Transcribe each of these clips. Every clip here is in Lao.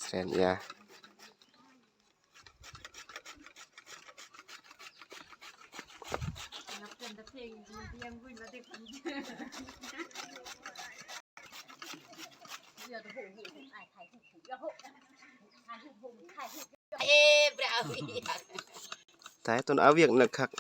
ແຊນເອຍ. ຕາຍ ຕົນອາວຽກໜັກຄັກ.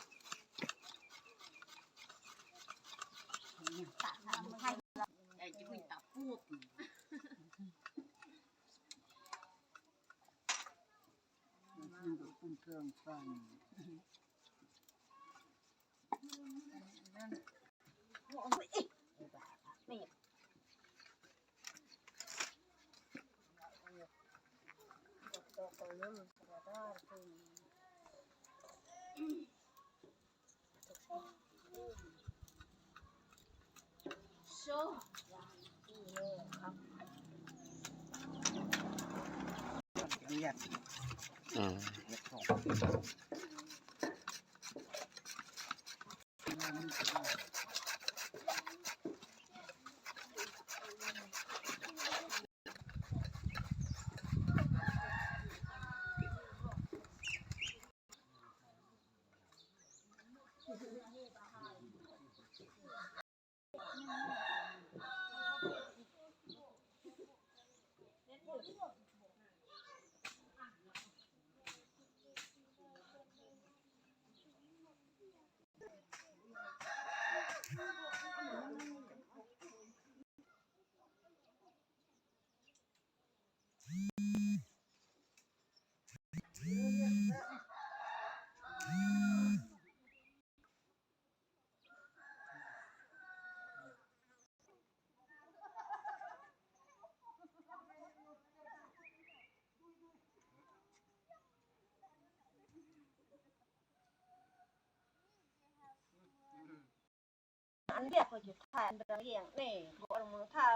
ອັນວຽກຂ້ອຍຊິຖ່າຍອັນເລື່ອງແມ່ ບໍ່ເອົາມືທາ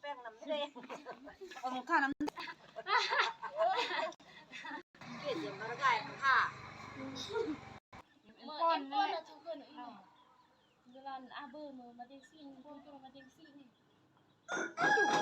ແປ້ງນຳແດ່ ເອົາມືທານຳ ກຽດຢ່າມາລະກາຍທາ ເມື່ອກ່ອນນັ້ນແຫຼະ ເວລາອາເບີມືມາເດັງຊີ້ ມາເດັງຊີ້ນີ້.